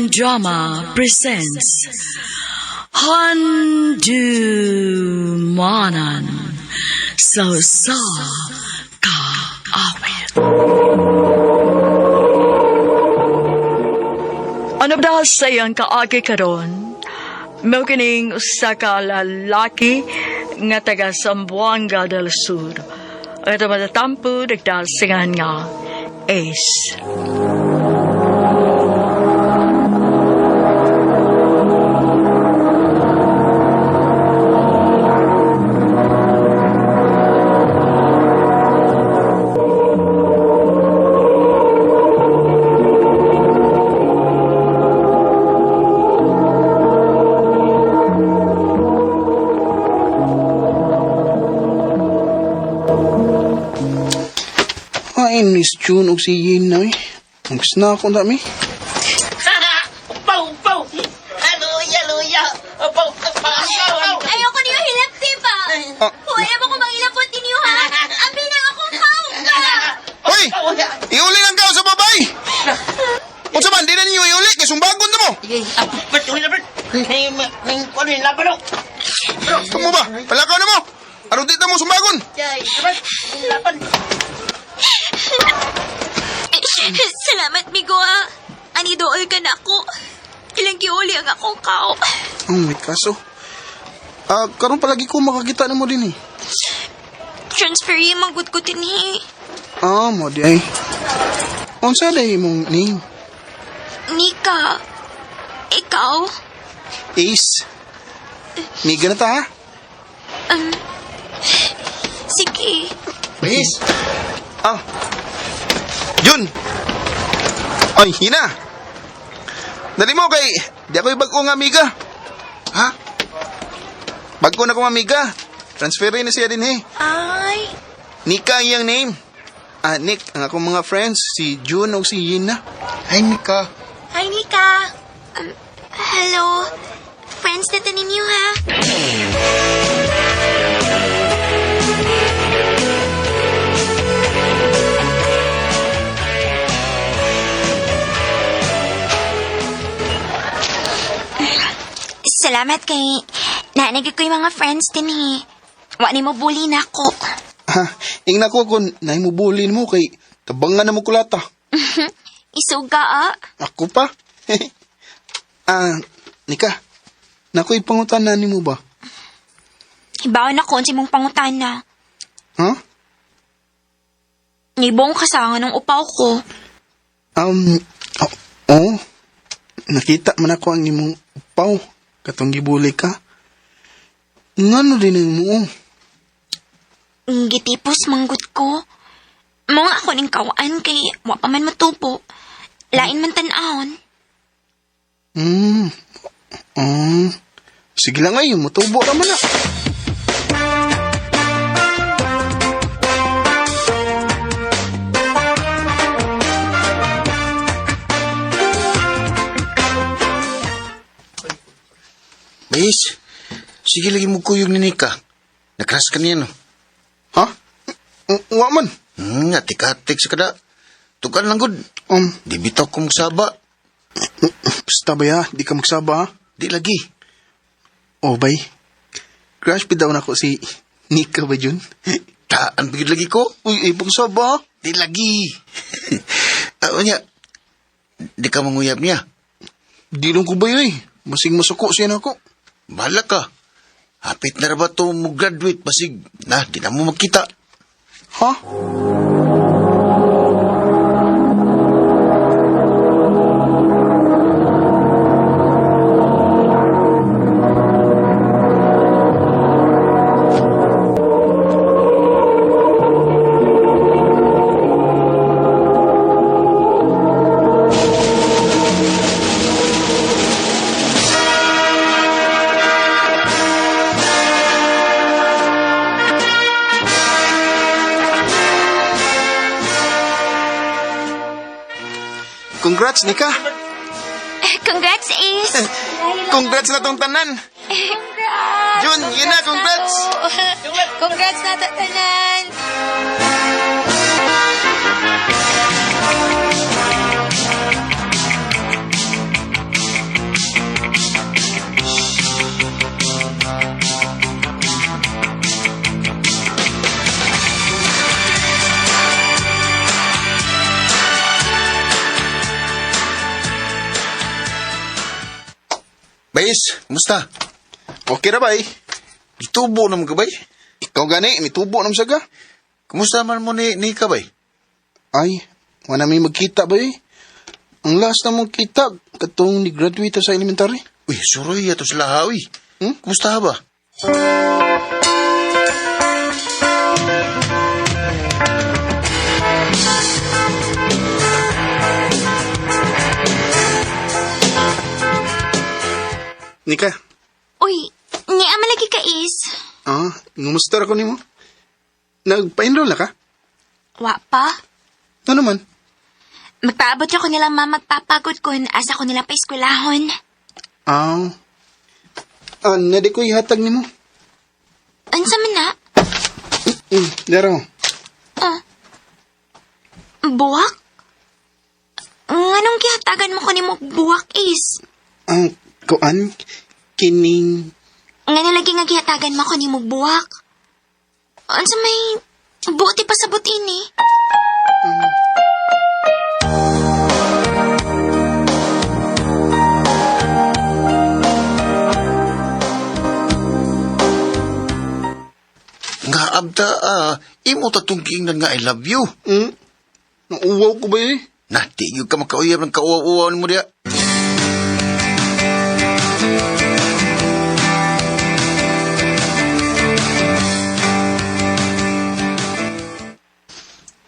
Philippine Drama presents Handumanan sa Usa Ka Awit. Ano ba sa iyang kaagi karon? Mao kining usa ka lalaki nga taga Zamboanga del Sur. Ang ito matatampo nagdasingan nga Ace. Ay, Miss June og si Yin na eh. Ang na akong dami. Upaw, upaw! Hallelujah, hallelujah! Upaw, upaw, upaw! Ayoko niyo hilapti pa. Ah. Hoy, ayaw ko manghilapot ninyo ha. Abi na akong kaw pa. Hoy! Iuli lang kao sa babay! Unsa man, di na ninyo iuli, kay sumbagon na mo! Bert, uli na, Bert! Ay, may ano yung laban, oh! Kamo ba? Palakaw na mo! Aron di na mo sumbagon! Yay, Bert! Yung laban! Salamat, migo ah. Ani dool ka na ako. Ilang giuli ang akong kao. Oh, may kaso. Ah, karon palagi ko makakita na mo din eh. Transfer yung manggod ko dinhi. Ah, mo di ay. Unsa day imong name? Nika, ikaw? Ace. Miga na ta ha? Sige. Ace. Ah. Jun. Ay, hina. Dali mo kay di ako'y bag-o nga amiga. Ha? Bag-o na kong amiga. Transferin na siya din eh. Ay, Nika ang iyang name. Ah, Nick, ang akong mga friends, si June o si Yina. Ay, Nika. Hi, Nika. Hello. Friends na to ninyo, ha? Salamat kay naanag ko yung mga friends din eh. Wa ni mo bully na ako. Ha, ingna ko kung naimubulin mo kay tabangan na mo kulata. Isuga ah. Ako pa? Ah, Nika, nako'y pangutana ni mo ba? Hibaw na ko unsa mong pangutana. Ha? Nibong kasangan ng upaw ko. Oh, oh, nakita man ako ang imong upaw. Katong gibuli ka. Ngano din ang mo? Gitipos manggut ko. Mga ako ning kawaan kay wa pa man matubo. Lain man tan-awon. Hmm. Oh. Sige lang ay, matubo naman na. Bayis, sige lagi mo kuyog ni Nika. Nakras ka niya, no? Ha? Wa man. Atik-atik sa kada. Tukan lang, gud. Di bitaw ko magsaba. Basta ba ya? Di ka magsaba, ha? Di lagi. Oh, bay. Crush bitaw na ko si Nika ba, Jun? Taan bigid lagi ko. Uy, ay, pagsaba, ha? Di lagi. Ano niya? Di ka manguyab niya. Di lang ko ba yun, eh. Masing masuko siya na ako. Bahala ka. Hapit na ra ba to mo graduate? Basig, na, di na mo magkita. Ha? Congrats, Nika. Congrats, Ace! Congrats na tong tanan. Congrats! Jun, yun na, congrats! Congrats na tanan! Bayis, kumusta? Okay ra bay. Gitubo na mo ka, bay? Ikaw gani, nitubo na mo saga. Kumusta man mo ni Nika, bay? Ay, wala may magkita bay. Ang last na mong kita, katong ni-graduate sa elementary. Uy, suroy ato sila ha, uy. Hmm? Kumusta ba? Nika, Uy, niya malagi ka is. ah, ngumusta ra ko nimo? Nagpa-enroll na ka? Wa pa. Ano man? Magpaabot ako nila ma magpapagod kun asa ko nila paeskwelahon. Ah, ah, nadi ko ihatag nimo. Unsa man na? Daro. Ah. Buwak? Nganong gihatagan mo ko nimo buwak is? Ang kuan kining Nga lagi nga gihatagan mo ko nimo buwak. Unsa may buti pa sa ini? Nga abda, ah, imo tatong giingnan nga I love you. Nauwaw ko ba eh? Na, di yun ka makauyab ng kauwaw-uwaw mo diya.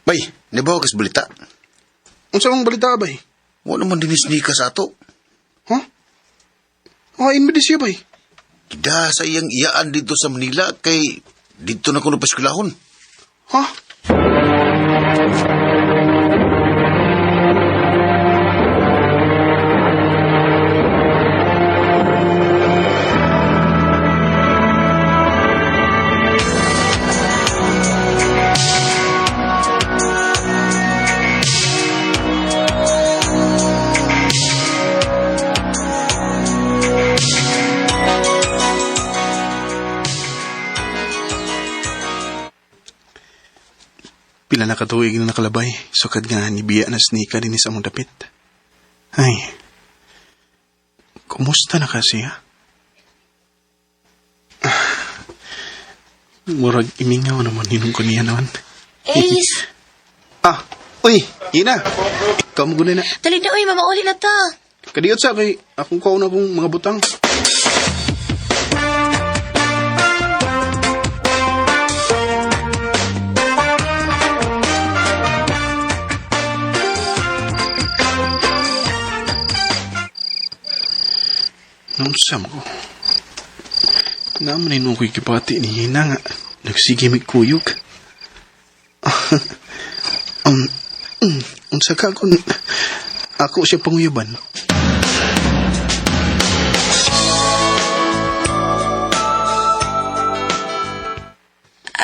Bay, nibaw kas balita. Unsa mong balita ba eh? Wa naman dinis ni ka sa ato. Ha? Hain ba di siya ba eh? Kida sa iyang iyaan dito sa Manila kay dito na kuno paskulahon. Ha? Pila na katuig na nakalabay, sukad nga ni Bia na snika din sa mong dapit. Ay, kumusta na kasi ha? Ah, murag imingaw naman hinong ko niya naman. Ace! Ah, uy, Ina! Ikaw mo na. Dali na, uy, mamauli na ta. Kadiyot sa kay akong kauna kong mga butang. Naunsa mo ko. Naman ni ko'y kipati ni Hina nga. Nagsige may kuyog. Unsa ka kung ako siya panguyaban.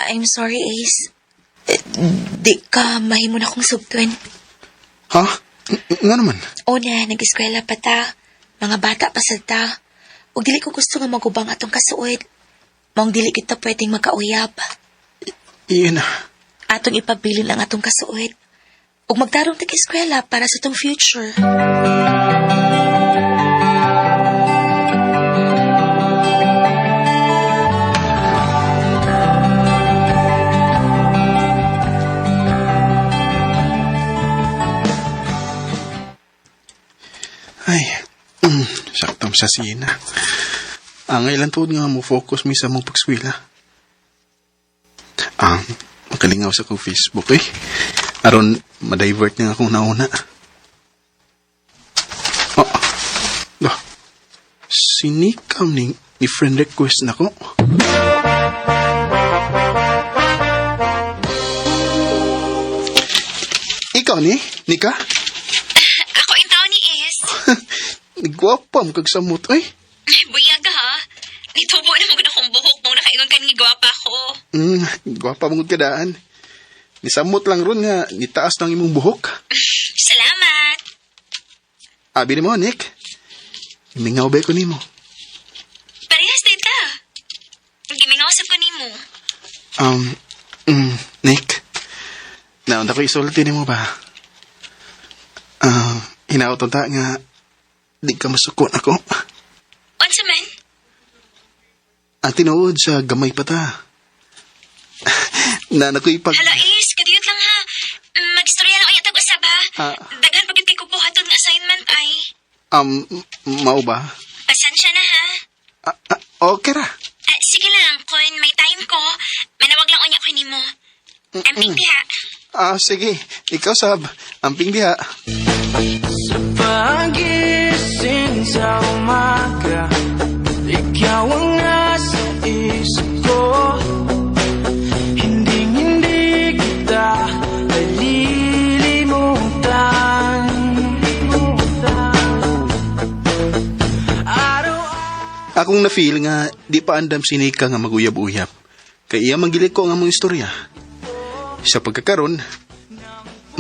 I'm sorry, Ace. Eh, di ka mahimo na akong subtuan. Ha? Nga naman? Una, nag-eskwela pa ta. Mga bata pa sa ta. Ug dili ko gusto nga magubang atong kasuod. Maong dili kita pwedeng magkauyab. Iyan na. Atong ipabilin ang atong kasuod. Ug magtarong tag eskwela para sa atong future. Ay, sakto sa sina. Ang ilan tuod nga mo focus mi sa mong pagskwela. Ah, makalingaw sa kong Facebook eh. Aron ma-divert nga akong nauna. Oh, oh. Sinikam ni friend request nako. Ikaw ni, Nika? Ako yung tao ni Ace. Gwapa mo kag samot ay. Buyag ha. Nitubo na mo akong buhok mong nakaingon ka nga gwapa ko. Gwapa mo gud kadaan. Nisamot lang ron nga nitaas ng imong buhok. Salamat. Abi nimo, Nick. Mingaw ba ko nimo? Parehas din ta. Gimingaw sa ko nimo. Nick. Naunta ko isulti nimo ba? Ah, hinaot ta nga di ka masukon ako. Unsa Ang tinuod sa gamay pa ta. Na nakoy pag... Hello, Ace. Kadiyot lang ha. Magstorya lang unya tag usab ha. Ah. Daghan pa gyud kay kubuhaton nga assignment ay. Mao ba? Pasensya na ha. Ah, ah, okay ra. Ah, sige lang, kung may time ko, manawag lang unya ko nimo. Amping diha. Ah, sige. Ikaw sab. Amping diha. Sa pagising sa umaga, ikaw ang nasa isip ko. Hindi hindi kita malilimutan. Araw Akong na-feel nga di pa andam si Nika nga maguyab-uyab. Kay iya manggilik ko ang among istorya. Sa pagkakaron,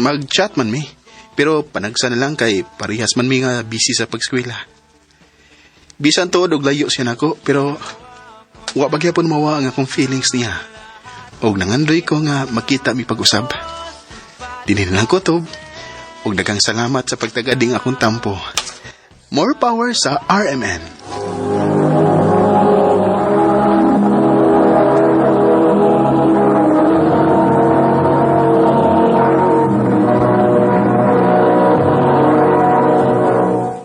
mag-chat man mi. Pero panagsa na lang kay parehas man mi nga busy sa pagskwela. Bisan tuod og layo siya nako, pero wa ba gyapon mawa ang akong feelings niya. Og nangandoy ko nga makita mi pag-usab. Dinhi na lang ko tob. Og daghang salamat sa pagtagading akong tampo. More power sa RMN.